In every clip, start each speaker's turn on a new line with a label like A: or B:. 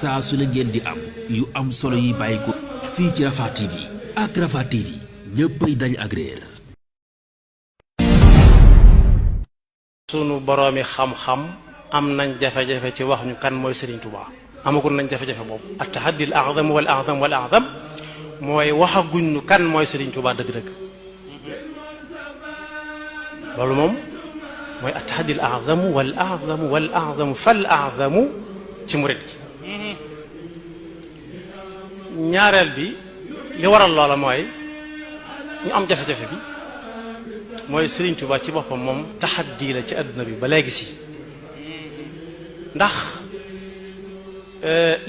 A: saa su ne ngeen di am yu am solo yi bàyyi ko fii ci Rafah TV ak Rafah TV ñëppay dañ ak réer.
B: sunu boroomi xam-xam am nañ jafe-jafe ci wax ñu kan mooy Serigne Touba amagul nañ jafe-jafe boobu at tahaddi al a'zam wal a'zam wal a'zam mooy waxaguñ ñu kan mooy Serigne Touba dëgg-dëgg loolu moom mooy at tahaddi al a'zam wal a'zam wal a'zam fal a'zam ci murid ñaareel bi li waral loola mooy ñu am jafe-jafe bi mooy Serigne Touba ci boppam moom taxaddi la ci àdduna bi ba léegi si ndax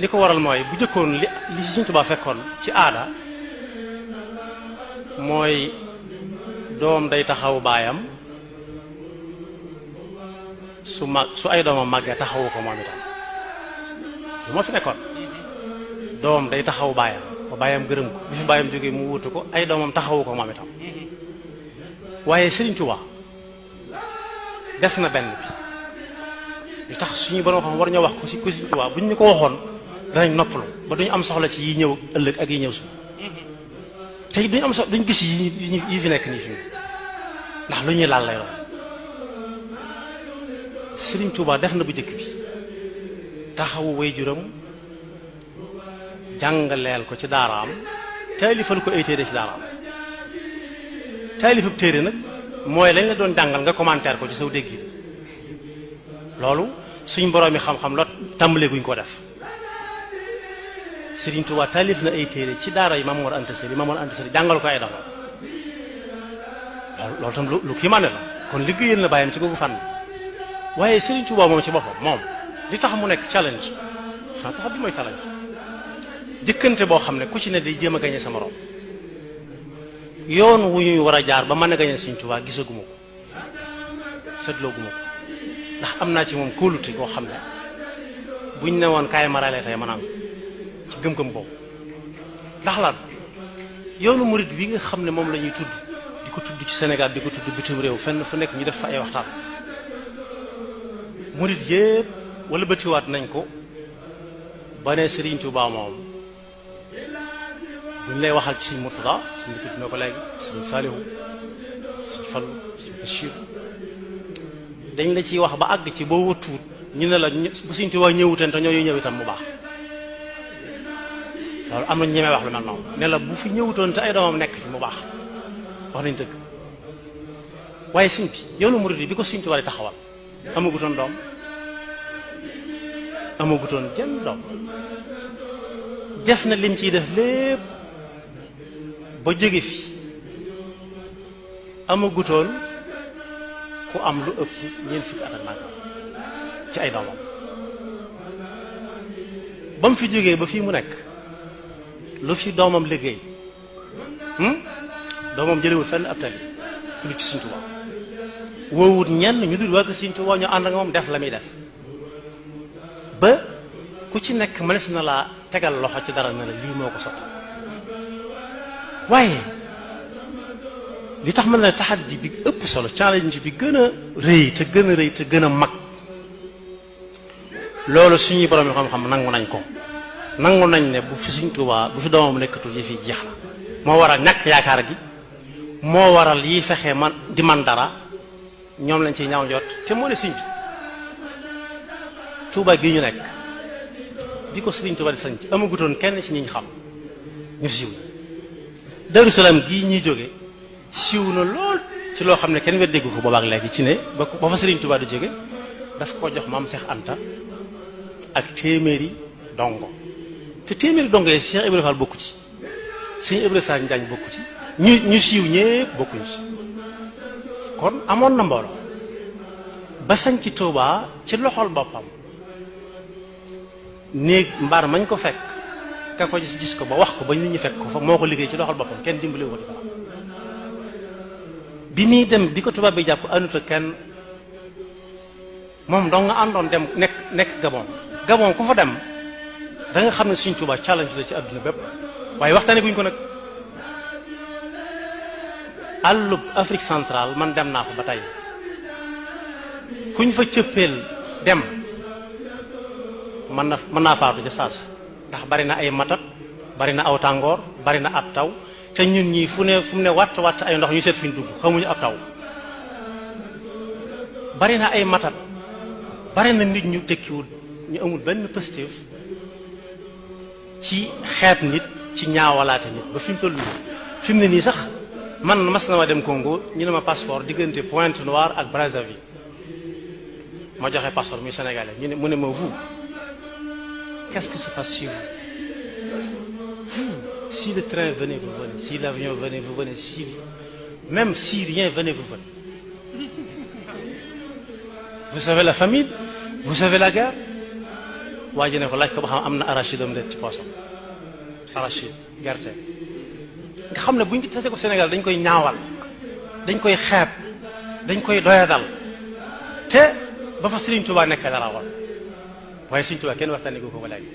B: li ko waral mooy bu jëkkoon li Serigne Touba fekkoon ci aada mooy doom day taxaw baayam su ay doomam màggee taxawu ko moom itam lu moo fi nekkoon doom day taxaw baayam ba baayam gërëm ko bu fi baayam jógee mu wutu ko ay doomam taxawu ko moom itam waaye Serigne Touba def na benn bi li tax suñu borom xam war ñoo wax ko si Serigne Touba buñ ñu ko waxoon danañ noppalu ba duñu am soxla ci yi ñëw ëllëg ak yi ñëw su te duñu am soxla duñ gis yi fi nekk nii fi ndax lu ñuy laal lay doon Serigne Touba def na bu jëkk bi taxawu waajuram jàngaleel ko ci daaraam taalifal ko ay téere ci daaraam taalifab téere nag mooy lañ la doon jàngal nga commentaire ko ci saw dégg loolu suñ boroomi xam-xam la tàmbalee guñ ko def Serigne Touba taalif na ay téere ci daara yi Maam Mor Anta Sali jàngal ko ay doomam loolu tam lu kii mànne la kon liggéeyal na bàyyam ci googu fànn waaye Serigne Touba moom ci boppam moom li tax mu nekk challenge tax bi mooy challenge jëkkante boo xam ne ku ci ne day jéem a gañe sa morom yoon wu ñuy war a jaar ba mën a gañe Serigne Touba gisaguma ko seetlooguma ko ndax am naa ci moom kóolute koo xam ne buñ ne woon kaay marale tey maanaam ci gëm-gëm boobu ndax lan yoonu murid wi nga xam ne moom la ñuy tudd di ko tudd ci Sénégal di ko tudd bitim réew fenn fu nekk ñu def fa ay waxtaan murid yépp wala bëtiwaat nañ ko ba ne Serigne Touba moom buñ lay waxal ci Serigne Mourtada suñu tudd na ko léegi Serigne Saliou Serigne Fallou Serigne Bachir dañ la ciy wax ba àgg ci boo wëtuwut ñu ne la bu Serigne Touba ñëwuteen te ñooñu ñëw itam mu baax loolu am na ñemee wax lu mel noonu ne la bu fi ñëwutoon te ay doomam nekk fi mu baax wax nañ dëgg waaye Serigne bi yoonu murid bi ko Serigne Touba di taxawal amagutoon doom amagutoon jenn doom def na lim ciy def lépp ba jóge fi amagutoon ku am lu ëpp ñeent fukki at ak nangam ci ay doomam ba mu fi jógee ba fii mu nekk lu fi doomam liggéey doomam jëlewul fenn ab tali fu du ci Serigne Touba woowut ñenn ñu dul waa ko Serigne Touba ñu ànd ak moom def la muy def ba ku ci nekk mënees na laa tegal loxo ci dara ne la lii moo ko sotti waaye li tax mën na taxaddi bi ëpp solo challenge bi gën a rëy te gën a mag loolu suñuy borom yi xam-xam nangu nañ ko nangu nañ ne bu fi Serigne Touba bu fi doomam nekkatul yi fi jeex na moo waral ñàkk yaakaar gi moo waral yi fexe man di man dara ñoom lañ ciy ñaaw jot te moo ne Serigne bi Touba gi ñu nekk bi ko Serigne Touba di sañ ci amagutoon kenn ci ñi ñu xam ñu siiw Darou Salaam gii ñuy jóge siiw na lool ci loo xam ne kenn weddegu ko boobaak léegi ci ne ba fa Serigne Touba di jóge daf ko jox maam Cheikh Anta ak téeméeri dongo te téeméeri dongo yi Cheikh Ibrahima Fall bokku ci Serigne Ibrahima Sall Njaañ bokku ci ñu siiw ñépp bokkuñu ci kon amoon na mbooloo ba sañ ci Touba ci loxol boppam néeg mbaar mañ ko fekk ka ko gis ko ba wax ko ba nit ñi fekk ko fa moo ko liggéey ci loxol boppam kenn dimbali ko ci dara bi muy dem bi ko tubaab bi jàpp àndut ak kenn moom dong nga àndoon dem nekk Gabon ku fa dem da nga xam ne Serigne Touba challenge la ci àdduna bépp waaye waxtaane guñ ko nag àllub Afrique centrale man dem naa fa ba tey kuñ fa cëppeel dem mën naa faatu ca saas ndax bari na ay matat bari na aw tàngoor bari na ab taw te ñun ñii fu mu ne watt ay ndox ñu seet fi ñu dugg xamuñu ab taw bari na ay matat bari na nit ñu tekkiwul ñu amul benn positif ci xeet nit ci ñaawalaate nit ba fi mu toll nii fi mu ne nii sax man mas na ma dem Congo ñu ne ma passeport diggante Pointe-Noire ak Brazzaville ma joxe passeport muy sénégalais mu ne ma vous qu'est-ce qui se passe chez vous si le train venait vous venez si l'avion venait vous venez même si rien venait vous venez vous savez la famine vous savez la guerre waa ji ne ko laaj ko ba xam am na arachide am ci poosam arachide gerte nga xam ne bu ñu tasee ko Sénégal dañ koy ñaawal dañ koy xeeb dañ koy doyadal te ba fa Serigne Touba nekkee dara woon waaye Serigne Touba kenn waxtaanee ko ba léegi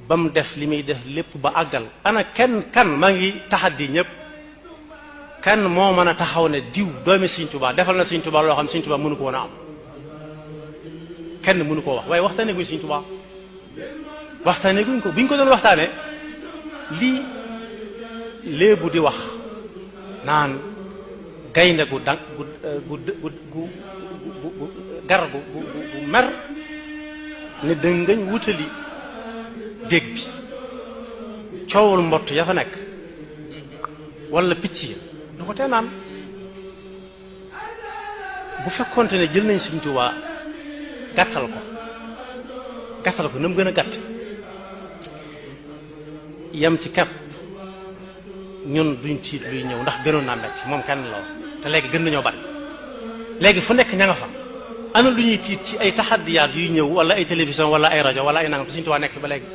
B: ba mu def li muy def lépp ba àggal ana kan maa ngi taxaddi ñëpp kan moo mën a taxaw ne diw doomi Serigne Touba defal na Serigne Touba loo xam Serigne Touba mënu ko woon a am kenn mënu koo wax waaye waxtaanee guñ Serigne Touba waxtaanee guñ ko bu ñu ko doon waxtaanee lii léebu di wax naan gaynde gu dang gu gar gu mer ne dëngañ wutali dégg bi coowul mbott ya fa nekk wala picc yi du ko tee naan bu fekkonte ne jël nañ Sëriñ Tuubaa gàttal ko na mu gën a gàtt yam ci kepp ñun duñ tiit luy ñëw ndax gënoon naa metti moom kenn la te léegi gën nañoo bari léegi fu nekk ña nga fa ana lu ñuy tiit ci ay taxaddiyaat yuy ñëw wala ay télévision wala ay rajo wala ay nangam te Sëriñ Tuubaa nekk fi ba léegi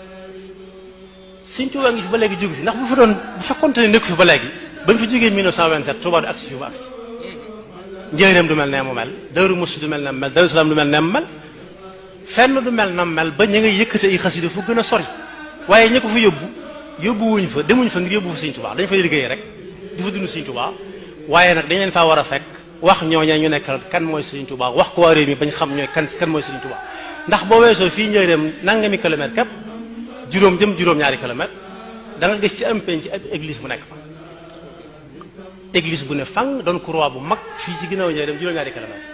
B: Sëriñ Tuubaa ngi fi ba léegi jógu fi ndax bu fekkonte ne nekku fi ba léegi ba mu fi jógee 1927 Tuubaa du agsi fi mu agsi njëriñam du mel ne mu mel Daaru Muxti du mel ne mu mel Daaru Salaam du mel ne mu mel fenn du mel na mel ba ña ngay yëkkate ay xasida fu gën a sori waaye ña ko fa yóbbu wuñ fa demuñ fa ngir yóbbu fa Sëriñ Tuubaa dañ fay liggéey rek di fa dund Sëriñ Tuubaa waaye nag dañ leen faa war a fekk wax ñooñee ñu nekkal kan mooy Sëriñ Tuubaa wax ko waa réew mi bañ xam ñooy kan mooy Sëriñ Tuubaa ndax boo weesoo fii njëriñam nangami kilomètre képp juróom-ñaari kilomètre da nga gis ci am penc ci église bu nekk fa église bu ne fang doon croix bu mag fii ci ginnaaw njëriñam juróom-ñaari kilomètre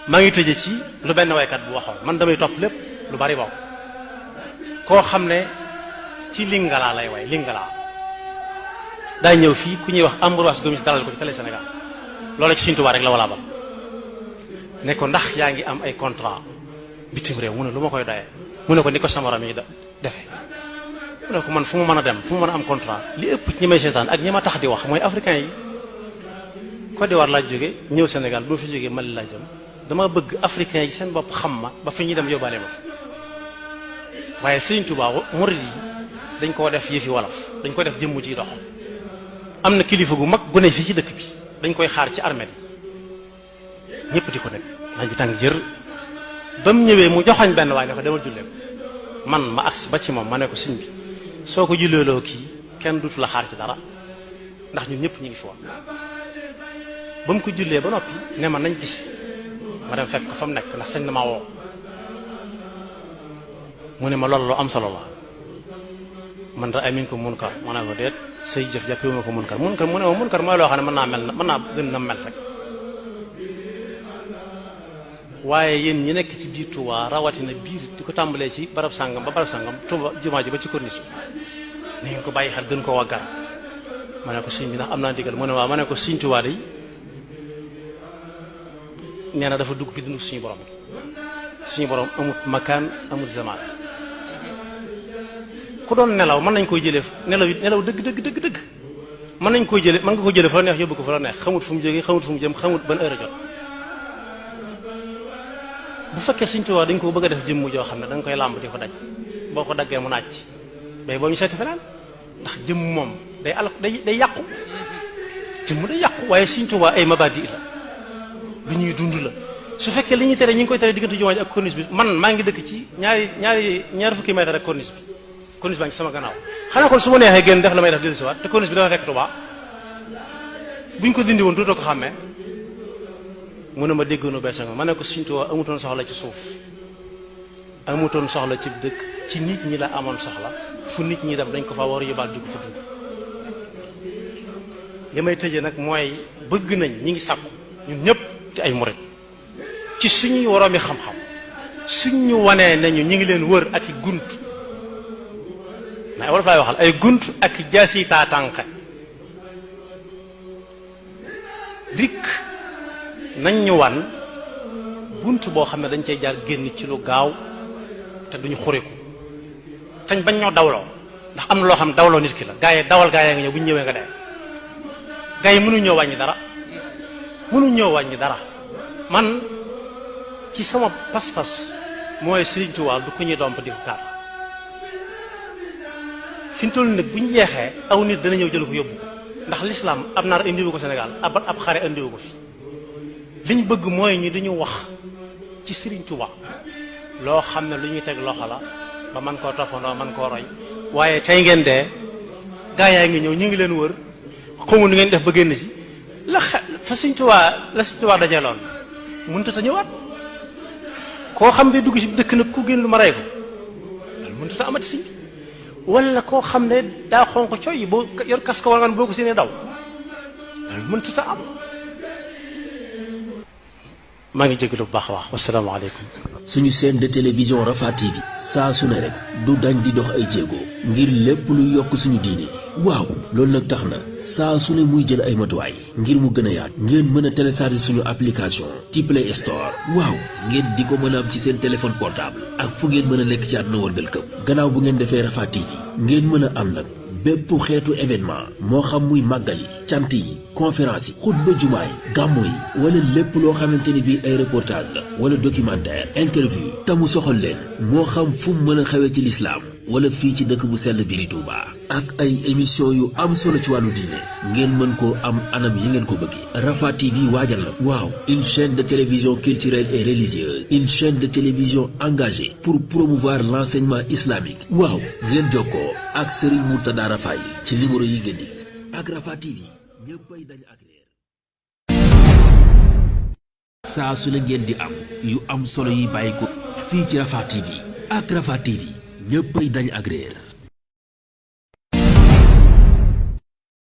B: maa ngi tëje ci lu benn waykat bu waxoon man damay topp lépp lu bari bokk koo xam ne ci Lingala lay way Lingala daa ñëw fii ku ñuy wax Ambroise Gomis dalal ko ci télé Sénégal loolu ci Sëriñ Tuubaa rek la wala bam ne ko ndax yaa ngi am ay contrat bitim réew mu ne lu ma koy doyee mu ne ko ni ko sama ram yi defee mu ne ko man fu mu mën a dem fu mu mën a am contrat li ëpp ci ñi may seetaan ak ñi ma tax di wax mooy africain yi Côte d'Ivoire laa jóge ñëw Sénégal bu ma fi jógee Mali laa jëm dama bëgg africain yi seen bopp xam ma ba fi ñuy dem yóbbaale ma fa waaye Sëriñ Tuubaa murid yi dañ koo def yëfi wolof dañ ko def jëmm ciy dox am na kilifa gu mag gu ne fii ci dëkk bi dañ koy xaar ci armée yi ñëpp di ko nekk naaj bi tàng jër ba mu ñëwee mu joxañ benn waaye ne ko demal jullee ko man ma agsi ba ci moom ma ne ko sëñ bi soo ko julleeloo kii kenn dutu la xaar ci dara ndax ñun ñëpp ñu ngi fi woon ba mu ko jullee ba noppi ne ma nañ gise ma dem fekk ko fa mu nekk ndax sañ na maa woo mu ne ma loolu lu am solo la man ra amin ko munkar ma ne ko déet say jëf jàppee ma ko munkar mu ne ma munkar mooy loo xam ne mën naa gën na mel rek waaye yéen ñi nekk ci biir Touba rawatina biir di ko tàmbalee ci barab sàngam ba barab sàngam Touba jumaa ji ba ci corniche ni ngeen ko bàyyi xel gën koo waggar ma ne ko sëñ bi ndax am naa ndigal mu ne waaw ma ne ko Sëriñ Touba day nee na dafa dugg ci dundu suñu borom amut makaan amut zamaan ku doon nelaw mën nañ koy jëlee nelaw dëgg mën nañ koy jëlee mën nga ko jëlee fa la neex yóbbu ko fa la neex xamut fu mu jógee xamut fu mu jëm xamut ban heure jot bu fekkee Sëriñ Tuubaa dañ ko bëgg a def jëmm joo xam ne da nga koy làmb di ko daj boo ko daggee mu naaj bay boo ñu seeti feneen ndax jëmm moom day yàqu jëmm day yàqu waaye Sëriñ Tuubaa ay mabadi la lu ñuy dund la su fekkee li ñuy tere ñi ngi koy tere diggante jumaa ji ak corniche bi man maa ngi dëkk ci ñaari fukki mètre ak corniche baa ngi sama gannaaw xanaa kon su ma neexee génn def la may def dellusiwaat te corniche bi dafa fekk Tuubaa buñ ko dindi woon dootoo ko xàmmee mu ne ma déggoonu bees nga ma ne ko Sëriñ Tuubaa amutoon soxla ci suuf amutoon soxla ci dëkk ci nit ñi la amoon soxla fu nit ñi dem dañ ko fa war a yóbbaal di ko fa dund li may tëjee nag mooy bëgg nañ ñi ngi sàkku ñun ñëpp te ay murit ci suñuy woroomi xam-xam suñ ñu wanee nañu ñi ngi leen wër ak i gunt mais wala fay waxal ay gunt ak jaasi taatànqe rik nañ ñu wan bunt boo xam ne dañ cay jaar génn ci lu gaaw te duñu xuriku tañ bañ ñoo dawloo ndax am na loo xam dawloo nit ki la gaa yi dawal gaa yi nga ñëw bu ñu ñëwee nga dee gaa yi mënuñ ñoo wàññi dara mënuñ ñoo wàññi dara man ci sama pas-pas mooy Sëriñ Tuubaa du ko ñuy domp di ko kaar fi mu toll nag bu ñu jeexee aw nit dana ñëw jël ko yóbbu ko ndax lislaam ab naar indiwu ko Sénégal ab xare indiwu ko fi liñ bëgg mooy ñi duñu wax ci Sëriñ Tuubaa loo xam ne lu ñuy teg loxo la ba man koo toppandoo man koo roy waaye tey ngeen dee gaa yaa ngi ñëw ñu ngi leen wër xamu nu ngeen def ba génn ci la fa Sëriñ Tuubaa dajeeloon mënut a ñëwaat koo xam ne dugg ci dëkk nag ku génn lu ma rey ko loolu mënut a amati si wala koo xam ne daa xonq coy boo yor kas ko war nga boo ko séenee daw loolu mënut a am. maa ngi jégalu bu baax a wax wasalaamaaleykum.
A: suñu chaîne de télévision Rafah TV saa su ne rek du dañ di dox ay jéego ngir lépp lu yokk suñu diine waaw loolu nag tax na saa su ne muy jël ay matuwaay ngir mu gën a yaat ngeen mën a télécharger suñu application ci Play Store waaw ngeen di ko mën a am ci seen téléphone portable ak fu ngeen mën a nekk ci àdduna wërngal këpp gannaaw bu ngeen defee Rafah TV ngeen mën a am nag bépp xeetu événement moo xam muy màggal yi cant yi conférence yi xutba jumaay gàmmo yi wala lépp loo xamante ni bii ay reportage la wala documentaire interview tamu soxal leen moo xam fu mu mën a xewee ci lislaam wala fii ci dëkk bu sell bi di Touba ak ay émission yu am solo ci wàllu diine ngeen mën koo am anam yi ngeen ko bëggee Rafah TV waajal na waaw une chaîne de télévision culturelle et religieuse une chaîne de télévision engagée pour promouvoir l'enseignement islamique waaw ngeen jokkoo ak Serigne Mourtada Rafah ci numéro yi ngeen di gis ak Rafah TV ñëppay dañ ak leer saa su ne ngeen di am yu am solo yi bàyyi ko fii ci Rafah TV ak Rafah TV ñëppay dañ ak leer